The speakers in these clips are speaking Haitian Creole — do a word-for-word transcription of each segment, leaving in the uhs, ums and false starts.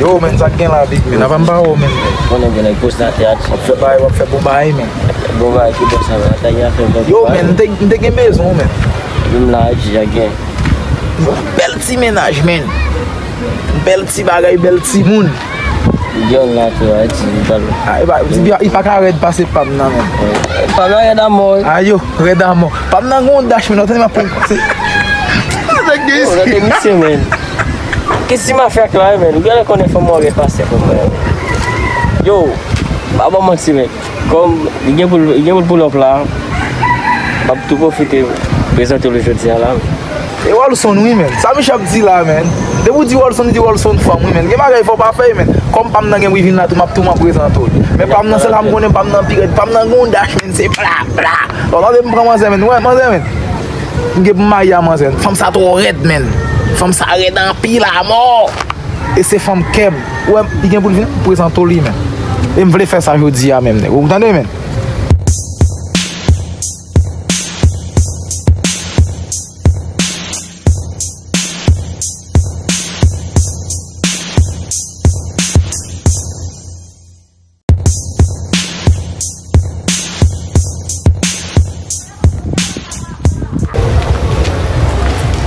Yo, men, sa k gen la, big, men, avan m pa wè w, men. Konnen gen nèg poste atè a, w ap fè bagay, w ap fè bon bagay, men. Bon bagay ki bon sa, men. Atè gen afè fè. Yo, men, m te, m te gen bezwen w, men. Vin la, G, a gen. Bèl ti mennaj, men. Bèl ti bagay, bèl ti moun. Dyòl la tou, a ti li pral. Ah, li pa, li pa, li pa ka rèd pase pa m nan, men. Pa m nan rèd amò. Ayo, rèd amò. Pa m nan gon dach, men, w tande m ap pran se. Sa k gen isi? Misye, men. Kesi mafya k la, men. Ou genlè konnen fanm ou an rèd pase pou mwen. Yo, pa ban manti, men. Kòm li gen pou l, li gen pou l pull up la, m ap tou pwofite prezante w li jodi a la. E Walson wi, men. Sa Michel ap di la, men. Depi w di Walson, li di Walson fanm wi, men. Gen bagay fò pa fè, men. Kòm pa m nan gen pou vin la tou, m ap tou m ap prezante w. Men pa m nan sèl sa m konnen, pa m nan pi rèd, pa m nan gon dach, men. Se pla, pla. Bon, tande m pran manzè, men. Wè, manzè, men. M gen pou m marye a manzè. Fanm sa twò rèd, men. Fanm sa rèd anpil amò. E se fanm kè m. Ou wè, li gen pou l vin prezante w li, men. E m vle fè sa jodi a menm, nèg. Ou tande, men?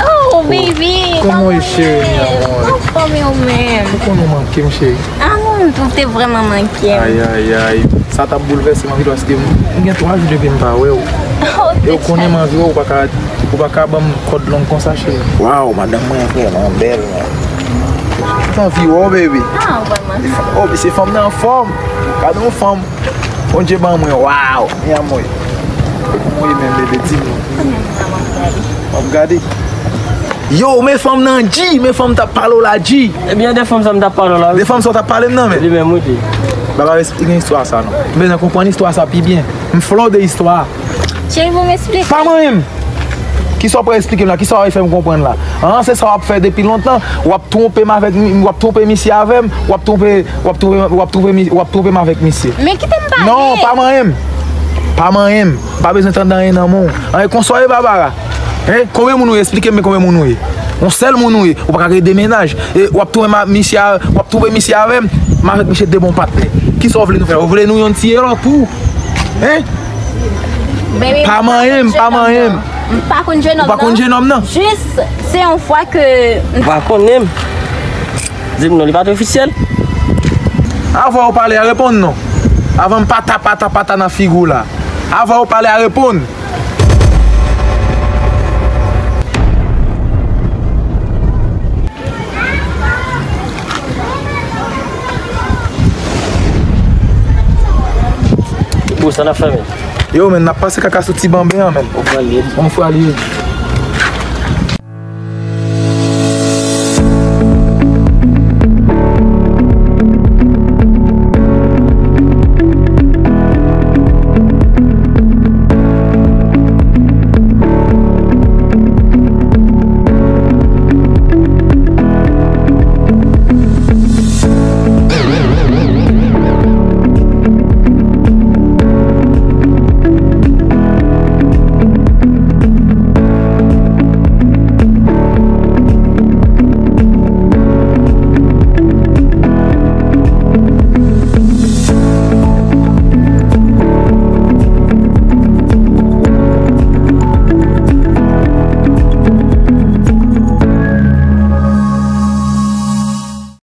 Oh, baby, kòman w ye, cheri m, amor? Anfòm, e ou menm? Ou konnen w manke m, cheri. Ah non, ou te vrèman manke m. Ay, ay, ay. Sa t ap boulvèse m anpil paske m, m gen twa jou depi m pa wè w. Oh, e ou konnen m anvi wè w, ou pa ka, ou pa ka ban m kòd long konsa, cheri. Waw, madanm mwen vrèman bèl, man. M t anvi wè w, baby. Ah, vrèman. Oh, se fanm nan anfòm. Gade yon fanm. Bondye ban mwen, waw, mi amor. Kòman w ye menm, bebe, di m non. Kòman w ap gade? W ap gade? Yo, men fanm nan, G, men fanm t ap pale w la, G. Ebyen, de fanm sa m t ap pale w la, wi. De fanm sa w t ap pale m nan, men. Li menm, wi, li. Baba, esplike istwa sa, non. M bezwen konprann istwa sa pi byen. M flou de istwa a. Cheri, pou m esplike. Pa manyen m. Kisa w pral esplike m la? Kisa w fè m konprann la? An, se sa w ap fè depi lontan. W ap twonpe m avèk mi-, w ap twonpe misye avè m, w ap twonpe, w ap twonpe, w ap twonpe mi-, w ap twonpe m avèk misye. Men kite m pale. Non, pa manyen m. Pa manyen m. M pa bezwen tande anyen nan men w. Anyen konsa w ye, Barbara. Hein? Konbyen moun ou ye? Esplike m konbyen moun ou ye. Yon sèl moun ou ye. Ou pa ka gen de mennaj. E w ap twonpe m a-, misye a, w ap twonpe misye avè m. M avèk misye de bon patnè. Kisa w vle nou fè? Ou vle nou yon ti elò tou? Hein? Baby, pa manyen m, pa manyen m. M pa konn jennonm nan. Ou pa konn jennonm nan? Jis, se yon fwa ke m pa konnen m. Di m non, li pa t ofisyèl. Avan w pale a, reponn non. Avan m pata, pata, pata nan figi w la. Avan w pale a, reponn. Bon, sa n ap fè, men? Yo, men, n ap pase kaka sou ti banben an, men. Yon fwa li ye. Yon fwa li ye.